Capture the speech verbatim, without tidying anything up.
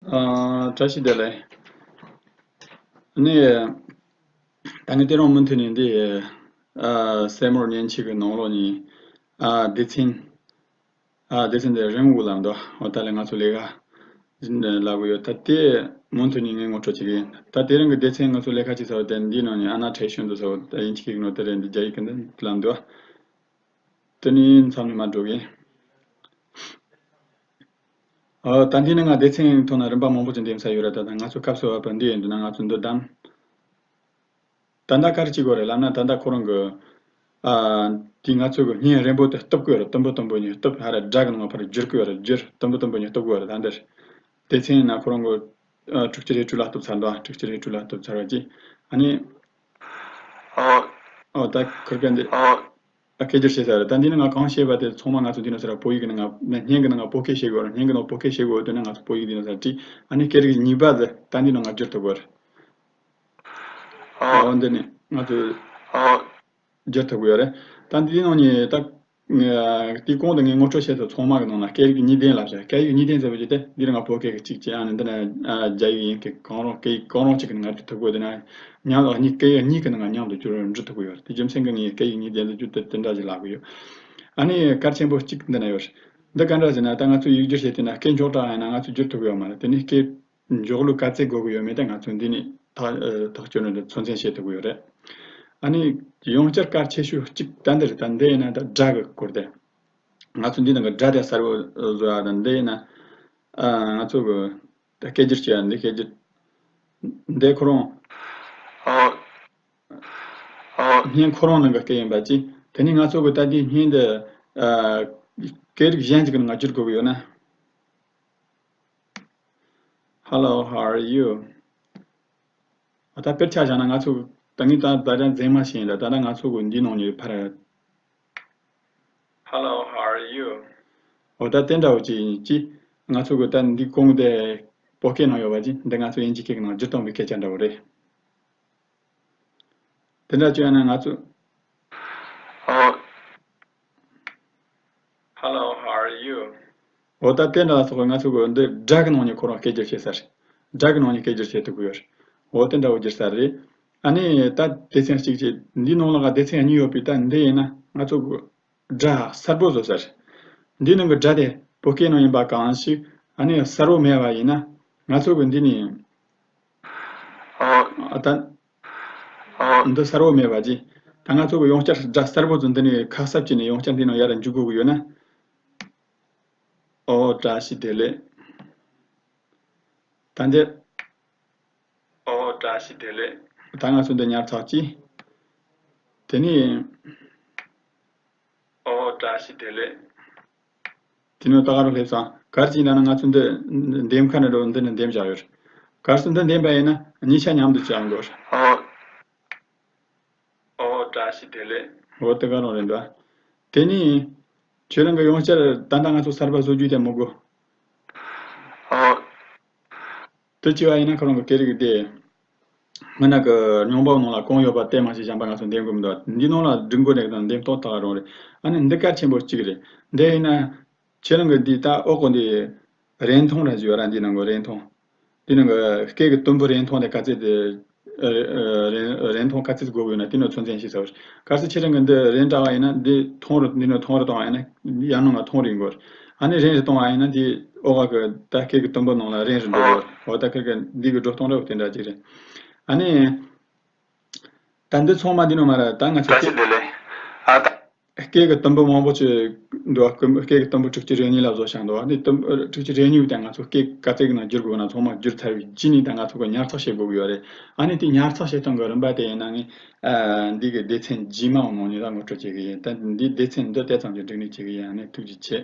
ཨ། བཀྲ་ཤིས་བདེ་ལེགས། ནི། ད་ངས་དེ་རིང་མུ་མཐུད་ནས་འདི། ཨ། སེ་མོར་མཉེན་ཆས་ཀྱི་ནང་ལོགས་ནས། ཨ། སྡེ་ཚན། ཨ། སྡེ་ཚན་དེ་རིམ་དགུ་ལབ་འདུག་འོ་ད་ལས་ང་ཚོ་ལས་ཀ་ལབ་གི་ཡོད། ད་དེ་མུ་མཐུད་ནས་ངས་ངོ་སྤྲོད་བྱེད་ཀྱི་ཡིན། ད་དེ་རིང་གི་སྡེ་ཚན་ང་ཚོ་ལས་ཀ་བྱེད་ས་བ་དེ་འདིའི་ནང་ནས་ཨ་ན་ཁྲའི་ཤོན་དུ་ས་བ་དབྱིན་ཇི་སྐད་ཀྱི་ནང་དེ་རེད། འདི་རྒྱ་ཡིག་གི་འདི་ལབ་འདུག་དེ་ནས་མཚམས་ནས་མ་འགྲོ་གི། ཨ། ད་འདི་ནི་ང་སྡེ་ཚན་ཐོག་ན་རིམ་པ་མང་པོ་ཅིག་འདེམས་ས་ཡོད་རེད། ད་ད་ང་ཚོ་སྐབས་སུ་བབ་པ་འདི་ཡིན་འདུག་ན་ང་ཚོ་འདི་བདམས། ད་ལྟ་ག་རེ་བྱེད་དགོས་རེད་ལབ་ན། ད་ལྟ་ཁོ་རང་གི། ཨ། དེ་ང་ཚོ་གི་བརྙན་རིང་པོ་དེ་གཏུབ་དགོས་རེད། དུམ་བུ་དུམ་བུ་གཉིས་གཏུབ། ཧ་ར་སྒྲ་གི་ནང་ཕར་བསྒྱུར་དགོས་རེད། བསྒྱུར། དུམ་བུ་དུམ་བུ་གཉིས་གཏུབ་དགོས་རེད། ད་འདིར་སྡེ་ཚན་ཡིན་ན་ཁོ་རང་གི། ཨ། དྲུག་ཅུ་རེ་དྲུག་ལ་གཏུབ་ཚར་འདུག་དྲུག་ཅུ་རེ་དྲུག་ལ་གཏུབ་ཚར་བ་ཅིག་ཨ་ནི། ཨོ། ཨོ་ད་ཁུར་ག་འདི། ཨོ། ད་སྐད་སྒྱུར་བྱེད་ས་རེད། ད་འདི་ནི་ང་གང་བཤད་པ་དེ་ཚང་མ་ང་ཚོ་འདི་ནང་ས་ར་བོད་ཡིག་གི་ནང་ང་བརྙན་གི་ནང་ང་བོད་སྐད་བཤད་དགོས་རེད། བརྙན་གི་ནང་བོད་སྐད་བཤད་དགོས་དོན་ན་ང་ཚོ་བོད་ཡིག་འདི་ནང་ས་ར་བྲིས། ཨ་ནི་སྐད་རིགས་གཉིས་པ་དེ་ད་འདི་ནང་ང་བསྒྱུར་ཐུབ་དགོས་རེད། ཨོ། འདི་ནི་ང་ཚོ། ཨོ། བསྒྱུར་ཐུབ་ཀྱི་ཡོད་རེད། ད་འདི་ནང་ནས་ད། ཨ། དེ་གོང་དུ་ངས་ངོ་སྤྲོད་བྱས་ཚོ་ཚང་མ་གི་ནང་ན་སྐད་ཡིག་གཉིས་ལྡན་ལབ་བྱ། སྐད་ཡིག་གཉིས་ལྡན་ཟེར་བ་ཅིག་སྟེ། འདི་རུ་ང་བོད་སྐད་ཀྱི་གཅིག་བྱས། ཨ་ནི་འདི་ན། ཨ། རྒྱ་ཡིག་ཡིན་གི་གང་རུང་སྐད་ཡིག་གང་རུང་གཅིག་གི་ནང་ང་བྲིས་ཐུབ་དགོས། དེ་ན་མཉམ་དུ་གཉིས། སྐད་ཡིག་གཉིས་ཀྱི་ནང་ང་མཉམ་དུ་བསྒྱུར་འབྲི་ཐུབ་ཀྱི་ཡོད་རེད། དེ་རྒྱུ་མཚན་གྱིས་ངས་སྐད་ཡིག་གཉིས་ལྡན་དུ་བསྒྱུར་ཏེ་དེ་འདྲ་ཞིག་ལབ་ཀྱི་ཡོད། ཨ་ནི་གལ་ཆེན་པོ་གཅིག་འདི་ན་ཡོད་རེད། འདི་ག་འདྲ་ཟེར་ན། ད་ང་ཚོ་ཡིག་སྒྱུར་བྱས་དེ་ན་སྐད་མགྱོགས་དྲགས་ཡིན་ན་ང་ཚོ་བསྒྱུར་ཐུབ་ཀྱི་ཡོད་མ་རེད། དེ་ནི་སྐད། མགྱོགས་ལུགས་ག་ཚད་དགོས་ཀྱི་ཡོད་མེད་དེ་ང་ཚོས་འདི་ནས་ཐག་ཨ། ཐག་གཅོད་ནས་ཚོད་འཛིན་བྱེད་ཐུབ་ཀྱི་ཡོད་རེད། ཨ་ནི་ཡང་བསྐྱར་གལ་ཆེ་ཤོས་གཅིག་ད་འདི་རེད། ད་འདི་ཡིན་ན་ད་སྒྲ་གི་སྐོར་དེ། ང་ཚོ་འདི་ནང་གི་སྒྲ་དེ་གསལ་པོ་བཟོ་ཡ་དང་། འདི་ཡིན་ན། ཨ། ང་ཚོ་གི་ད་སྐད་སྒྱུར་བྱེད་ཡ་འདི་སྐད་སྒྱུར། འདི་ཁོ་རང་། ཨ། ཨ། བརྙན་ཁོ་རང་ནང་གི་སྐད་ཡིན་པ་ཅིག་དེ་ནི་ང་ཚོ་གི་ད་ལྟའི་བརྙན་འདི། ཨ། སྐད་རིགས་གཞན་ཞིག་གི་ནང་ང་བསྒྱུར་དགོས་ཀྱི་ཡོད་ན། Hello, how are you? ད་དཔེར་ཆ་བཞག་ན་ང་ཚོ་ད་ངས་ད་ད་ལྟ་མཛེས་མ་ཞིག་ཡིན་ད། ད་ལྟ་ང་ཚོ་གི་འདི་ནང་ནས་ཕར། Hello, how are you? འོ་ད་དེ་འདྲ་བོ་ཅིག་ཡིན་ཅི། ང་ཚོ་གི་ད་འདི་གོང་དེ་བོད་སྐད་ནང་ཡོད་པ་ཅིག་འདི་ང་ཚོ་དབྱིན་ཇི་སྐད་ཀྱི་ནང་བསྒྱུར་གཏོང་བའི་སྐད་ཆ་འདྲ་བོ་རེད། དེ་འདྲ་བྱས་ན་ང་ཚོ། Hello, how are you? འོ་ད་དེ་འདྲ་ལ་སོགས་པའི་ང་ཚོ་གི་འདི་སྒྲ་གི་ནང་ནས་ཁོ་རང་སྐད་སྒྱུར་བྱེད་ས་རེད། སྒྲ་གི་ནང་ནས་སྐད་སྒྱུར་བྱེད་ཐུབ་ཀྱི་ཡོད་རེད། འོ་དེ་འདྲ་བོ་བསྒྱུར་ས་རེད། ཨ་ནི་ད་སྡེ་ཚན་གཅིག་བྱས། འདི་ནང་ལ་ག་སྡེ་ཚན་གཉིས་ཡོད་པས། ད་འདི་ཡིན་ན་ང་ཚོ་གི་སྒྲ་གསལ་པོ་བཟོ་ས་རེད། འདི་ནང་གི་སྒྲ་དེ་བོད་སྐད་ནང་ཡིན་པ་གང་ཞིག་ཨ་ནི་གསལ་པོ་མེད་པ་ཡིན་ན་ང་ཚོ་གི་འདི་ནས། ཨ། ད་འདི་གསལ་པོ་མེད་པ་ཅིག་ད་ང་ཚོ་གི་ཡང་བསྐྱར་སྒྲ་གསལ་པོ་ཚོ་འདི་ནས་ཁ་གསབ་བྱས་ནས་ཡང་བསྐྱར་འདི་ནང་ཡར་འཇུག་དགོས་ཀྱི་ཡོད་ན། ཨོ་བཀྲ་ཤིས་བདེ་ལེགས། ད་འདི། ཨོ་བཀྲ་ཤིས་བདེ་ལེགས། ད་ང་ཚོ་འདི་ཉར་ཚགས་ཅིག་དེ་ནས། ཨོ་བཀྲ་ཤིས་བདེ་ལེགས། དེ་ནས་ད་ག་རུ་སླེབས་སོང་། ག་རེ་བྱས་ན་ང་ཚོ་འདི་འདེམས་ཁ་ནས་འགྲོ། འདི་ནས་འདེམས་བཞག་ཡོད། གལ་སྲིད་འདི་འདེམས་པ་ཡིན་ན་གཉིས་ཆ་མཉམ་དུ་བྱ་དགོས། ཨོ། ཨོ་བཀྲ་ཤིས་བདེ་ལེགས། འོ་དེ་ག་རང་རེད་འདུག་དེ་ནས་ཁྱོད་རང་གི་ཡང་བསྐྱར་ད་ལྟ་ང་ཚོ་གསར་པ་བཟོ་རྒྱུ་དེ་མི་དགོས། ཨོ། དེ་བྱས་པ་ཡིན་ན་ཁོ་རང་གི་སྐད་རིགས་དེ། སྔོན་ན་གི་མྱོང་བ་ནང་ལ་གང་ཡོད་པ་དེ་མ་ཞིག་གཞན་པ་ང་ཚོ་འདེམས་དགོས་མི་འདུག་འདི་ནང་ལ་སྒྲིག་འགོད་རེ་དང་འདེམས་ཐོག་ད་ག་རང་རེད། ཨ་ནི་འདི་གལ་ཆེན་པོ་གཅིག་རེད། འདི་ཡིན་ན། ཁྱེད་རང་གི་འདི་ད་འོག་གི་འདི་རིན་ཐང་ར་ཞུ་བ་ར། འདི་ནང་གི་རིན་ཐང་། འདི་ནང་གི་སྐད་ཀྱི་དུམ་བུ་རིན་ཐང་དེ་ག་ཚད་དེ། ཨ། ཨ། རིན་རིན་ཐང་ག་ཚད་དགོས་ཡོད་ན་དེ་ནང་ཚོད་འཛིན་བྱེད་ས་རེད། གལ་སྲིད་ཁྱེད་རང་གི་འདི་རིན་བྲལ་བ་ཡིན་ན་འདི་ཐང་རུ། འདི་ནང་ཐང་རུ་བཏང་བ་ཡིན་ན་ཡར་ནང་ལ་ཐང་རུ་ཡིན་དགོས། ཨ་ནི་རིན་རུ་བཏང་བ་ཡིན་ན་འདི་འོག་གི་ད་སྐད་ཀྱི་དུམ་བུ་ནང་ལ་རིན་རུ་འགྲོ་དགོས། འོ་ད་ཁྱེད་ཀྱི་འདི་གི་འགྲོ་སྟངས་ར་བ་དེ་འདྲ་ཅིག་རེད། ཨ་ནི། ད་འདི་ཚང་མ་འདི་ནང་མ་རེད། ད་ང་ཚོ་བཀྲ་ཤིས་བདེ་ལེགས། ཨ་ད། སྐད་ཀྱི་དུམ་བུ་མང་པོ་ཅིག་འདུག་སྐད་ཀྱི་དུམ་བུ་དྲུག་ཅུ་རེ་གཉིས་ལ་བཟོ་བཞག་འདུག་ཨ་ནི་དུམ་བུ་དྲུག་ཅུ་རེ་གཉིས་དེ་ང་ཚོ་སྐད་ག་ཚད་ཀྱི་ནང་བསྒྱུར་དགོས་ན་ཚང་མ་བསྒྱུར་ཚར་བའི་རྗེས་ནས་ད་ང་ཚོ་གི་ཉར་ཚགས་བྱེད་དགོས་ཀྱི་ཡོད་རེད། ཨ་ནི་དེ་ཉར་ཚགས་བྱེད་སྟངས་ཀྱི་རིམ་པ་དེ་ཡིན་ན་ངས། ཨ། འདི་གི་སྡེ་ཚན་རྗེས་མའི་ནང་ནས་ད་ངོ་སྤྲོད་བྱེད་ཀྱི་ཡིན། ད་འདི་སྡེ་ཚན་འདི་དེ་ཙམ་གྱིས་འགྲིག་ནི་བྱེད་ཀྱི་ཡིན། ཨ་ནི་ཐུགས་རྗེ་ཆེ།